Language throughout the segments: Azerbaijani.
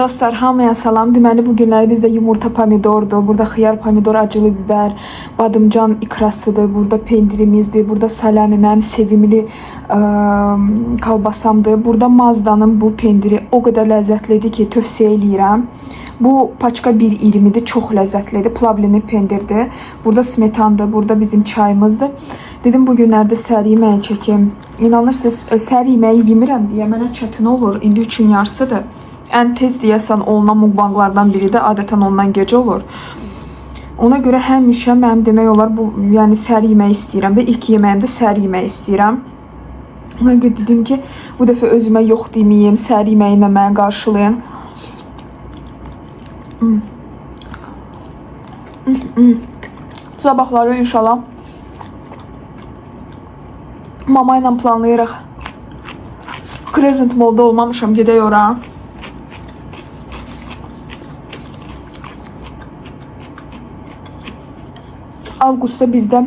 Dostlar, hamıya salam. Deməli bu günləri bizdə yumurta pomidordur. Burada xiyar, pomidor, acılı biber, badımcan ikrasıdır. Burada pendirimizdir. Burada salami, mənim sevimli kalbasamdır. Burada Mazda'nın bu pendiri o qədər ləzzətlidir ki, tövsiyə eləyirəm. Bu paçka 1.20-dir, çox ləzzətlidir. Plavlini pendirdir. Burada smetandır, burada bizim çayımızdır. Dedim bu günlərdə səhər yeməyi çəkim. İnanırsınız, səhər yeməyi yemirəm deyə mənə çətin olur. İndi 3-ün yarısıdır. Ən tez deyəsən olunan mukbanglardan biridir. Adətən ondan gecə olur. Ona görə həmişə mənim demək olar bu, yəni səhər yeməyi istəyirəm də. İlk yeməyimdə səhər yeməyi istəyirəm. Ona görə dedim ki, bu dəfə özümə yox deməyim, səhər yeməyi ilə məni qarşılayın. Sabahları inşallah mama ilə planlayırıq. Crescent Mall'da olmamışam, gedək ora. Avqustda bizdə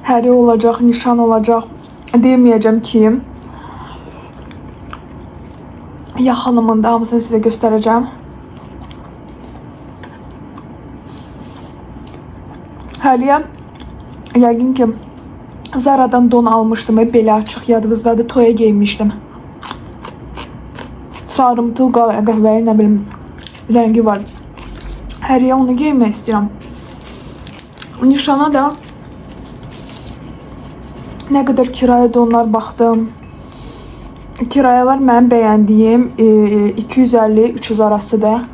həri olacaq, nişan olacaq. Deməyəcəm kim. Yaxınımın da hamısını sizə göstərəcəm. Həliyə yəqin ki Zara'dan don almışdım. Belə açıq yadınızdadır. Toya geymişdim. Sarımtıl qəhvəyi nə bilim rəngi var. Həriyə onu geymək istəyirəm. Nişana da nə qədər kirayə donlar baxdım. Kirayələr mənim bəyəndiyim 250-300 arasıdır.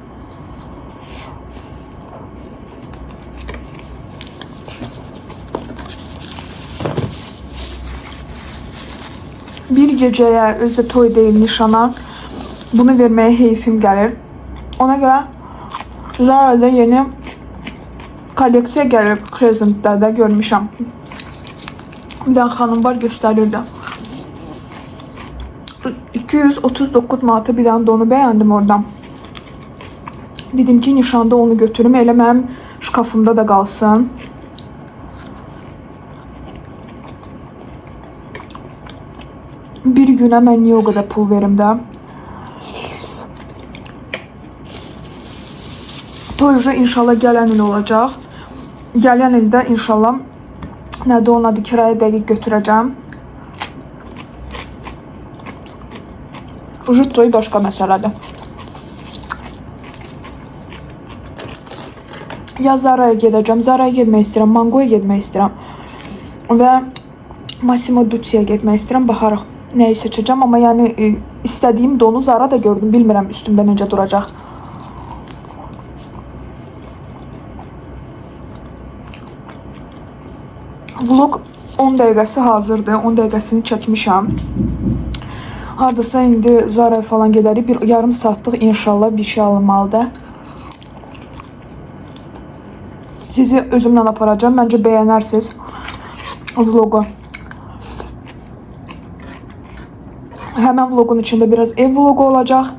Bir gecəyə, özü də toy deyil, nişana bunu verməyə heyfim gəlir. Ona görə Zara'da yeni kolleksiya gəlib Crescent'də də görmüşəm. Bir dənə xanım var göstərirdi. 239 manata bir dənə donu bəyəndim oradan. Dedim ki, nişanda onu götürüm. Elə mənim şkafımda da qalsın. Bir günə mən niyə o qədər pul verim də? Toy inşallah gələn il olacaq. Gələn ildə inşallah nədir onun adı, kirayə dəqiq götürəcəm. Ujut toyu başqa məsələdir. Ya Zara'ya gedəcəm, Zara'ya getmək istəyirəm, Mangoya getmək istəyirəm və Massimo Ducci'yə getmək istəyirəm. Baxarıq nəyi seçəcəm, amma yəni istədiyim donu Zara da gördüm, bilmirəm üstümdə necə duracaq. Vlog 10 dəqiqəsi hazırdır. 10 dəqiqəsini çəkmişəm. Hardasa indi Zara'ya falan gedərik. Bir yarım saatlıq inşallah bir şey alınmalıdır. Sizi özümlə aparacağım. Məncə bəyənərsiniz vlogu. Həmən vlogun içində biraz ev vlogu olacaq.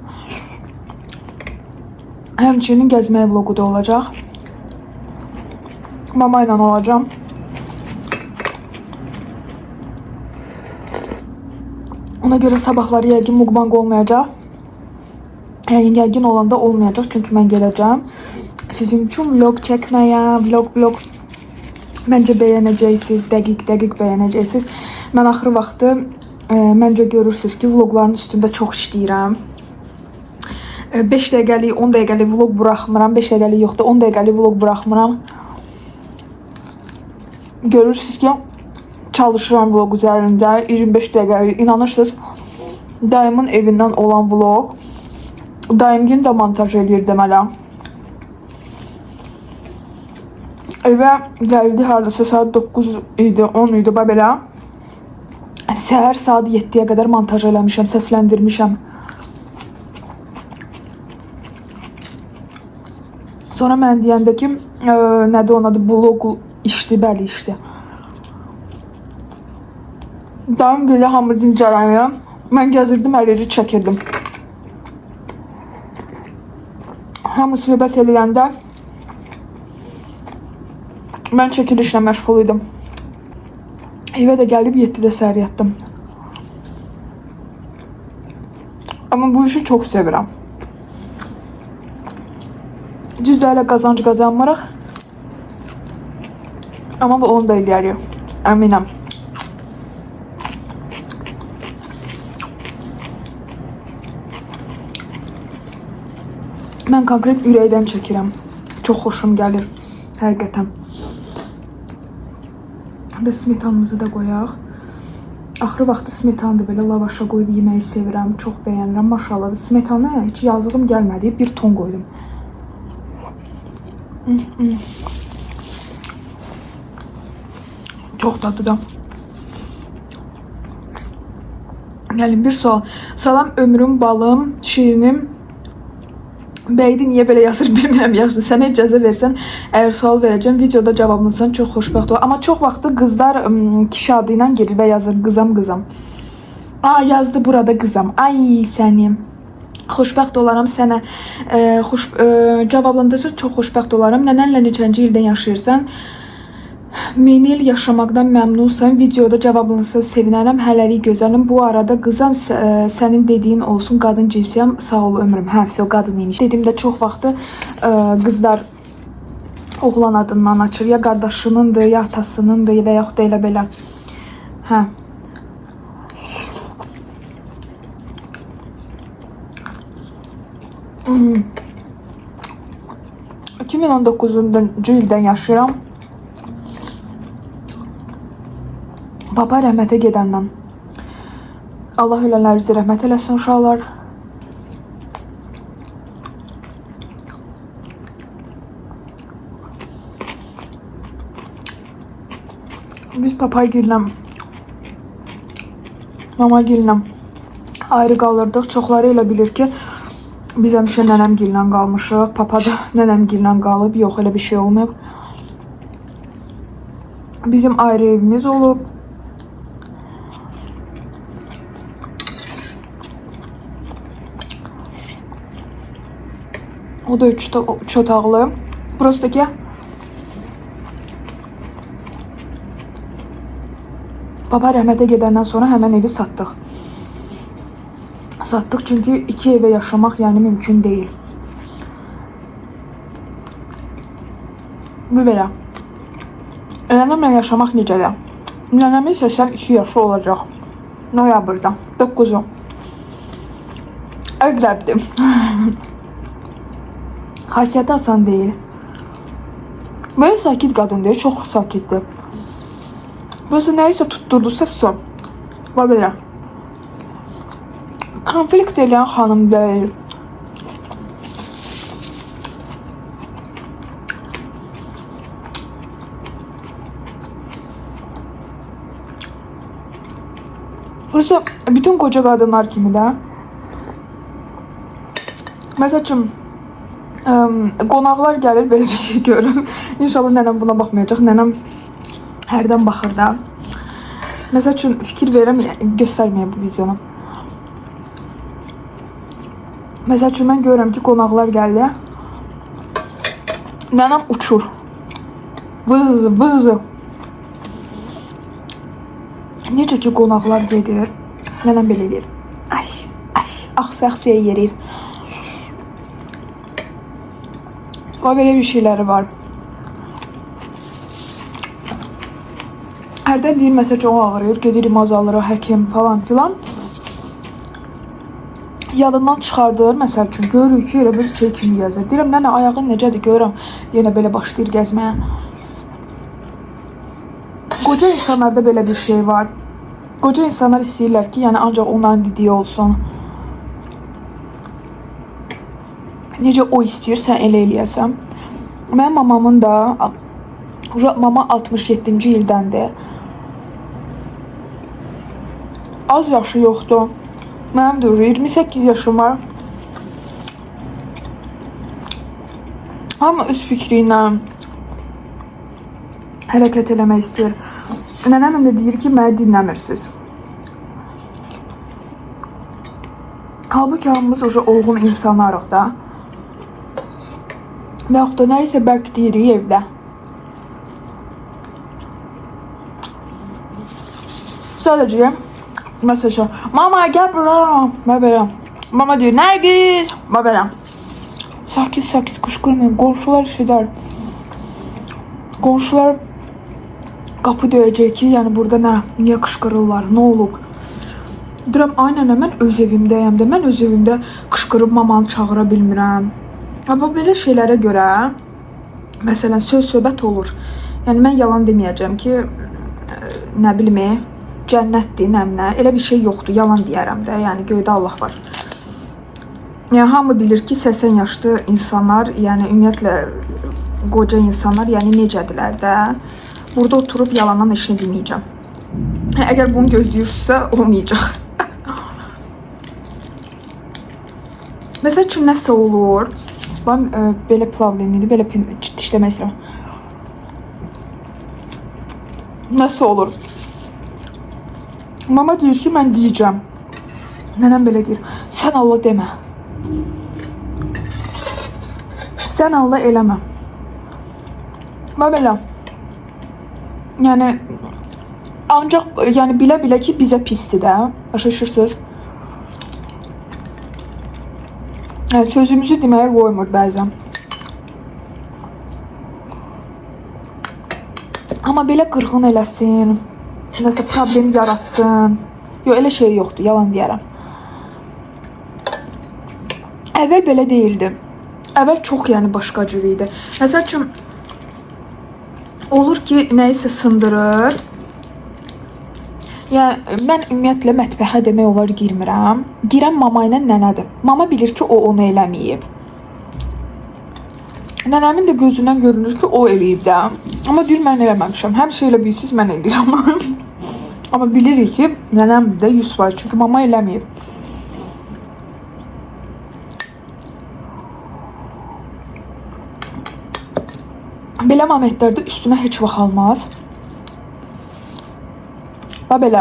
Həmçinin gəzmək vlogu da olacaq. Mama ilə olacağım. Ona görə sabahları yəqin mukbang olmayacaq. Yəni yəqin olanda olmayacaq, çünki mən gələcəm. Sizin üçün vlog çəkməyə, vlog. Məncə bəyənəcəksiniz, dəqiq bəyənəcəksiniz. Mən axırı vaxtı məncə görürsünüz ki, vlogların üstündə çox işləyirəm. 5 dəqiqəlik, 10 dəqiqəlik vlog buraxmıram. 5 dəqiqəlik yoxdur, 10 dəqiqəlik vlog buraxmıram. Görürsünüz ki, çalışıram vlog üzərində 25 dəqiqəlik. İnanırsınız, dayımın evindən olan vlog dayımgin də montaj eləyirdim hələ. Evə gəldi hardasa saat 9 idi, 10 idi, bax belə. Səhər saat 7-yə qədər montaj eləmişəm, səsləndirmişəm. Sonra mən deyəndə ki, nədir onun adı, vlog işdi, bəli işdi. Dayım gilə hamı dincələnir. Mən gəzirdim, hər yeri çəkirdim. Hamı söhbət eləyəndə mən çəkilişlə məşğul idim. Evə də gəlib 7-də səhər yatdım. Amma bu işi çox sevirəm. Düzdür, hələ qazanc qazanmırıq. Amma bu onu da eləyərik. Əminəm. Mən konkret ürəkdən çəkirəm. Çox xoşum gəlir. Həqiqətən. Biz smetanımızı da qoyaq. Axırı vaxtı smetanı da belə lavaşa qoyub yeməyi sevirəm. Çox bəyənirəm. Maşallah. Smetanı heç yazığım gəlmədi. Bir ton qoydum. Çox dadlıdır. Gəlin bir sual. Salam ömrüm, balım, şirinim. Bəydi niyə belə yazır bilmirəm yaxşı. Sənə icazə versən, əgər sual verəcəm, videoda cavablansan çox xoşbəxt olar. Amma çox vaxtı qızlar kişi adı ilə gedir və yazır qızam, qızam. Aa, yazdı burada qızam. Ay səni. Xoşbəxt olaram sənə. Cavablandırsa çox xoşbəxt olaram. Nənənlə neçənci ildən yaşayırsan? Menil yaşamaqdan məmnunsan? Videoda cavablansa sevinərəm. Hələlik gözəlim. Bu arada qızam sənin dediyin olsun. Qadın cinsiyəm. Sağ ol ömrüm. Hə, o qadın imiş. Dediyimdə çox vaxtı qızlar oğlan adından açır. Ya qardaşınındır, ya atasınındır və yaxud da elə belə. Hə. Hmm. 2019-cu ildən yaşayıram. Baba rəhmətə gedəndən. Allah ölənlərimizi rəhmət eləsin uşaqlar. Biz papaygillə, mamagillə ayrı qalırdıq. Çoxları elə bilir ki, biz həmişə nənəmgillə qalmışıq. Papa da nənəmgillə qalıb. Yox, elə bir şey olmayıb. Bizim ayrı evimiz olub. O da üç otaqlı. Burası ki baba rəhmətə gedəndən sonra həmən evi satdıq. Satdıq çünki iki evə yaşamaq yəni mümkün deyil. Bu belə. Nənəmlə yaşamaq necədir? Nənəmin 82 yaşı olacaq. Noyabrda. 9-u. Əqrəbdir. Xasiyyəti asan deyil. Belə sakit qadın deyil, çox sakitdir. Böyle nəyisə tutdurdusa, vso. Və belə. Konflikt eləyən xanım deyil. Burası bütün koca qadınlar kimi də. Məsəl üçün, qonaqlar gəlir, belə bir şey görürüm. İnşallah nənəm buna baxmayacaq. Nənəm hərdən baxır da. Məsəl üçün, fikir verirəm, göstərməyəm bu videonu. Məsəl üçün, mən görürəm ki, qonaqlar gəldi. Nənəm uçur. Vız, vız. Necə ki, qonaqlar gedir, nənəm belə eləyir. Ay, ay, axsaya-axsaya yeriyir. Və belə bir şeyləri var. Hərdən deyir, məsəl çox ağrıyır, gedirik alırıq, həkim falan filan. Yadından çıxardır, məsəl üçün, görürük ki, elə bir şey kimi gəzir. Deyirəm, nənə, ayağın necədir, görürəm, yenə belə başlayır gəzməyə. Qoca insanlarda belə bir şey var. Qoca insanlar istəyirlər ki, yəni ancaq onların dediyi olsun. Necə o istəyir, sən elə eləyəsən. Mənim mamamın da, mama 67-ci ildəndir. Az yaşı yoxdur. Mənim də 28 yaşım var. Hamı öz fikri ilə hərəkət eləmək istəyir. Nənəm də deyir ki, məni dinləmirsiniz. Halbuki hamımız uca olğun insanlarıq da. Və yaxud da nəyisə bərk deyirik evdə. Sadəcə, məsəl üçün, mama gəl bura, və belə. Mama deyir, Nərgiz, və belə. Sakit-sakit qışqırmayın, qonşular eşidər. Qonşular qapı döyəcək ki, yəni burada nə, niyə qışqırırlar, nə olub? Deyirəm, ay nənə, mən öz evimdəyəm də, mən öz evimdə qışqırıb mamanı çağıra bilmirəm. Amma belə şeylərə görə, məsələn, söz-söhbət olur. Yəni mən yalan deməyəcəm ki, nə bilim, cənnətdir, nəmnə. Elə bir şey yoxdur, yalan deyərəm də. Yəni göydə Allah var. Yəni hamı bilir ki, 80 yaşlı insanlar, yəni ümumiyyətlə qoca insanlar, yəni necədirlər də. Burada oturub yalandan heç nə deməyəcəm. Əgər bunu gözləyirsinizsə, olmayacaq. Məsəl üçün nəsə olur. Ben belə plavleniydi, belə dişləmək istəyirəm. Nəsə olur. Mama deyir ki, mən deyəcəm. Nənəm belə deyir. Sən Allah demə. Sən Allah eləmə. Və belə. Yəni ancaq yəni bilə-bilə ki, bizə pisdir də. Başa düşürsünüz? Yəni sözümüzü deməyə qoymur bəzən. Amma belə qırğın eləsin, nəsə problem yaratsın. Yox, elə şey yoxdur, yalan deyərəm. Əvvəl belə deyildi. Əvvəl çox yəni başqa cür idi. Məsəl üçün olur ki, nəyisə sındırır. Yəni mən ümumiyyətlə mətbəxə demək olar girmirəm. Girən mama ilə nənədir. Mama bilir ki, o onu eləməyib. Nənəmin də gözündən görünür ki, o eləyib də. Amma deyir mən eləməmişəm. Həmişə elə bilsiz mən eləyirəm. Amma bilirik ki, nənəm də 100% çünki mama eləməyib. Belə momentlərdə üstünə heç vaxt almaz. Və belə.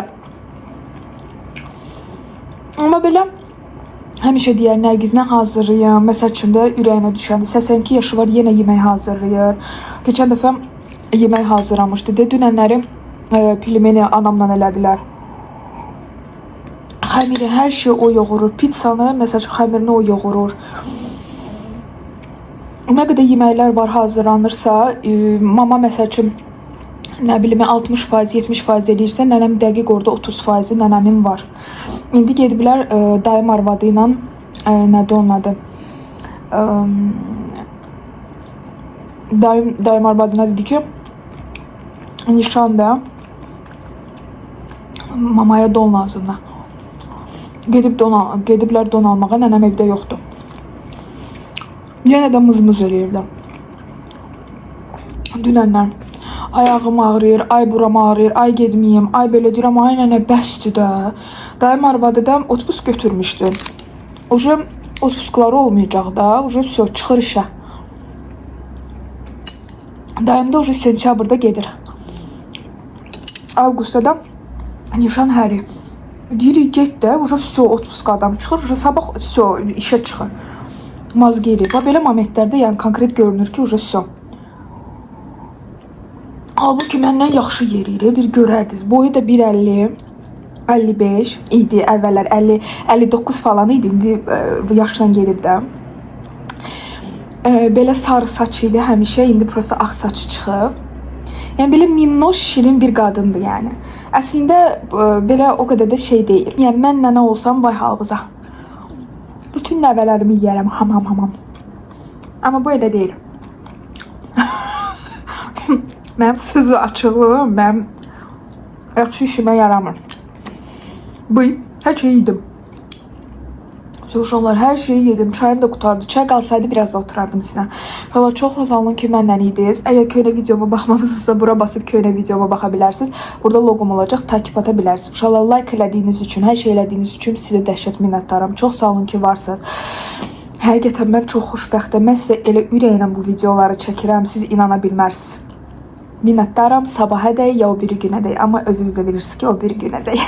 Amma belə həmişə deyər Nərgiz nə hazırlayım. Məsəl üçün də ürəyinə düşəndə 82 yaşı var, yenə yemək hazırlayır. Keçən dəfə yemək hazırlamışdı. De dünənləri pilimeni anamla elədilər. Xəmiri, hər şeyi o yoğurur. Pizzanı, məsəl üçün xəmirini o yoğurur. Nə qədər yeməklər var hazırlanırsa, mama məsəl üçün nə bilim 60%, 70% eləyirsə, nənəm dəqiq orada 30% nənəmin var. İndi gediblər dayım arvadı ilə nədir onun adı? Dayım arvadına dedi ki, nişanda mamaya don lazımdır. Gediblər don almağa, nənəm evdə yoxdur. Yenə də mızmız eləyirlər. Dünəndən ayağım ağrıyır, ay buram ağrıyır, ay getməyim, ay belə deyirəm, ay nənə bəsdir də. Dayım arvadı da otpus götürmüşdü. Uje otpuskları olmayacaq da, uje vəsə çıxır işə. Dayım da uje sentyabrda gedir. Avqustda da nişan həri. Deyirik get də, uje vəsə otpuska adam çıxır, uje sabah vəsə işə çıxır. Mazgi eləyir. Bax belə momentlərdə yəni konkret görünür ki, uje vəsə. Halbuki məndən yaxşı yeriyir, bir görərdiniz. Boyu da 1.50, 55 idi əvvəllər, 50, 59 falan idi. İndi yaşla gedib də. Belə sarı saç idi həmişə, indi prosta ağ saçı çıxıb. Yəni belə minnoş, şirin bir qadındır yəni. Əslində belə o qədər də şey deyil. Yəni mən nənə olsam vay halınıza. Bütün nəvələrimi yeyərəm, ham ham ham ham. Amma bu elə deyil. Mənim sözü açıqlığım mənim yaxşı işimə yaramır. Bıy, hər şeyi yedim. Uşaqlar, hər şeyi yedim. Çayım da qurtardı. Çay qalsaydı biraz da oturardım sizə. Uşaqlar, çox sağ olun ki, mənlə idiniz. Əgər köhnə videoma baxmamısınızsa, bura basıb köhnə videoma baxa bilərsiniz. Burada loqom olacaq, takip ata bilərsiniz. Uşaqlar, like elədiyiniz üçün, hər şey elədiyiniz üçün sizə dəhşət minnətdaram. Çox sağ olun ki, varsınız. Həqiqətən mən çox xoşbəxtəm. Mən sizə elə ürəklə bu videoları çəkirəm, siz inana bilmərsiniz. Minnətdaram. Sabaha dək ya o biri günə dək. Amma özünüz də bilirsiniz ki, o biri günə dək.